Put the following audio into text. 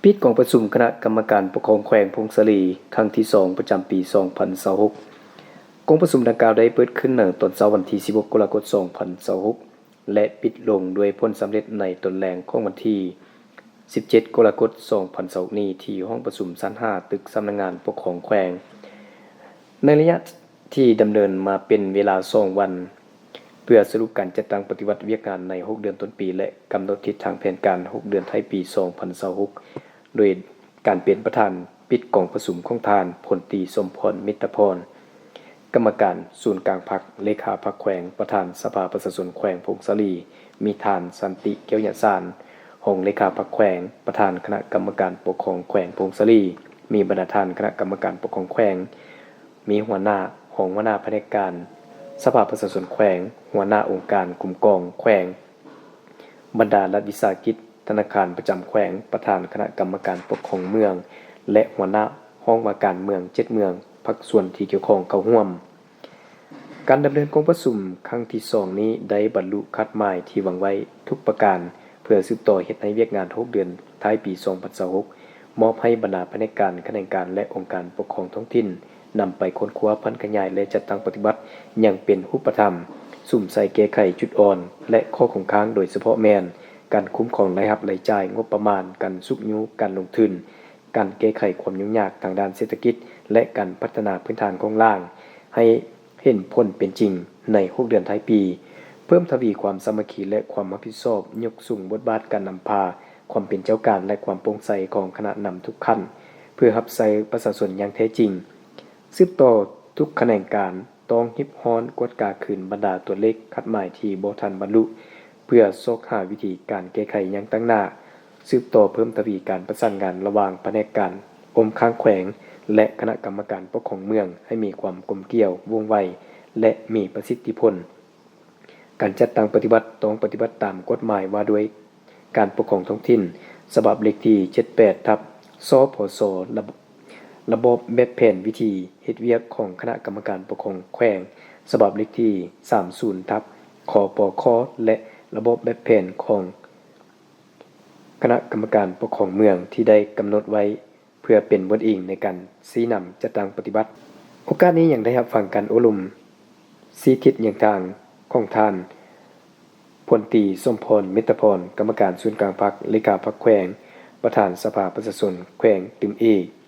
ປິດກອງປະຊຸມຄະນະກຳມະການປົກຄອງແຂວງຜົ້ງສາລີ ຄັ້ງທີສອງ ປະຈຳປີສອງພັນຊາວຫົກ. ກອງປະຊຸມດັ່ງກ່າວໄດ້ເປີດຂຶ້ນໃນຕອນເຊົ້າວັນທີສິບຫົກ ກໍລະກົດ ສອງພັນຊາວຫົກ ແລະ ປິດລົງດ້ວຍຜົນສຳເລັດໃນຕອນແລງຂອງວັນທີສິບເຈັດ ກໍລະກົດ ສອງພັນຊາວຫົກນີ້ ທີ່ຫ້ອງປະຊຸມຊັ້ນຫ້າ ຕຶກສຳນັກງານປົກຄອງແຂວງ. ໃນໄລຍະທີ່ດຳເນີນມາເປັນເວລາສອງວັນ ເພື່ອສະຫຼຸບການຈັດຕັ້ງປະຕິບັດວຽກງານໃນຫົກເດືອນຕົ້ນປີ ແລະ ກຳນົດທິດທາງແຜນການຫົກເດືອນທ້າຍປີສອງພັນຊາວຫົກ ໂດຍການເປັນປະທານປິດກອງປະຊຸມຂອງທ່ານ ພົນຕີ ສົມພອນ ມິດຕະພອນ ກຳມະການສູນກາງພັກ, ເລຂາພັກແຂວງ, ປະທານສະພາປະຊາຊົນແຂວງຜົ້ງສາລີ, ມີທ່ານ ສັນຕິ ແກ້ວຍະສານ ຮອງເລຂາພັກແຂວງ, ປະທານຄະນະກຳມະການປົກຄອງແຂວງຜົ້ງສາລີ, ມີບັນດາທ່ານຄະນະກຳມະການປົກຄອງແຂວງ, ມີຫົວໜ້າ, ຮອງຫົວໜ້າພະແນກການ, ສະພາປະຊາຊົນແຂວງ, ຫົວໜ້າອົງການຄຸ້ມຄອງແຂວງ, ບັນດາລັດວິສາຫະກິດ, ທະນາຄານປະຈຳແຂວງ, ປະທານຄະນະກຳມະການປົກຄອງເມືອງ ແລະ ຫົວໜ້າຫ້ອງວ່າການເມືອງເຈັດເມືອງ, ພາກສ່ວນທີ່ກ່ຽວຂ້ອງເຂົ້າຮ່ວມ. ການດຳເນີນກອງປະຊຸມຄັ້ງທີສອງນີ້ໄດ້ບັນລຸຄາດໝາຍທີ່ວາງໄວ້ທຸກປະການ ເພື່ອສືບຕໍ່ເຮັດໃຫ້ວຽກງານຫົກເດືອນທ້າຍປີສອງພັນຊາວຫົກ ມອບໃຫ້ບັນດາພະແນກການ, ຂະແໜງການ ແລະ ອົງການປົກຄອງທ້ອງຖິ່ນ ນຳໄປຄົ້ນຄວ້າ, ຜັນຂະຫຍາຍ ແລະ ຈັດຕັ້ງປະຕິບັດຢ່າງເປັນຮູບປະທຳ, ສຸມໃສ່ແກ້ໄຂຈຸດອ່ອນ ແລະ ຂໍ້ຄົງຄ້າງ, ໂດຍສະເພາະແມ່ນການຄຸ້ມຄອງລາຍຮັບລາຍຈ່າຍ, ງົບປະມານ, ການຊຸກຍູ້ການລົງທຶນ, ການແກ້ໄຂຄວາມຫຍຸ້ງຍາກທາງດ້ານເສດຖະກິດ ແລະ ການພັດທະນາພື້ນຖານໂຄງລ່າງ ໃຫ້ເຫັນຜົນເປັນຈິງໃນຫົກເດືອນທ້າຍປີ, ເພີ່ມທະວີຄວາມສາມັກຄີ ແລະ ຄວາມຮັບຜິດຊອບ, ຍົກສູງບົດບາດການນຳພາ, ຄວາມເປັນເຈົ້າການ ແລະ ຄວາມໂປ່ງໃສຂອງຄະນະນຳທຸກຂັ້ນ ເພື່ອຮັບໃຊ້ປະຊາຊົນຢ່າງແທ້ຈິງ. ສືບຕໍ່ທຸກຂະແໜງການ ຕ້ອງຮີບຮ້ອນກວດກາຄືນບັນດາຕົວເລກຄາດໝາຍທີ່ບໍ່ທັນບັນລຸ ເພື່ອຊອກຫາວິທີການແກ້ໄຂຢ່າງຕັ້ງໜ້າ, ສືບຕໍ່ເພີ່ມທະວີການປະສານງານລະຫວ່າງພະແນກການອ້ອມຂ້າງແຂວງ ແລະ ຄະນະກຳມະການປົກຄອງເມືອງໃຫ້ມີຄວາມກົມກຽວ, ວ່ອງໄວ ແລະ ມີປະສິດທິຜົນ. ການຈັດຕັ້ງປະຕິບັດຕ້ອງປະຕິບັດຕາມກົດໝາຍວ່າດ້ວຍການປົກຄອງທ້ອງຖິ່ນ ສະບັບເລກທີເຈັດແປດ ທັບ ສພສ ລະ ລະບອບແບບແຜນວິທີເຮັດວຽກຂອງຄະນະກຳມະການປົກຄອງແຂວງ ສະບັບເລກທີສາມສິບ ທັບ ຄປຄ ແລະ ລະບອບແບບແຜນຂອງຄະນະກຳມະການປົກຄອງເມືອງທີ່ໄດ້ກຳນົດໄວ້ ເພື່ອເປັນບົດອີງໃນການຊີ້ນຳຈັດຕັ້ງປະຕິບັດ. ໂອກາດນີ້ຍັງໄດ້ຮັບຟັງການໂອ້ລົມຊີ້ທິດແຍງທາງຂອງທ່ານ ພົນຕີ ສົມພອນ ມິດຕະພອນ ກຳມະການສູນກາງພັກ, ເລຂາພັກແຂວງ, ປະທານສະພາປະຊາຊົນແຂວງຕື່ມອີກ.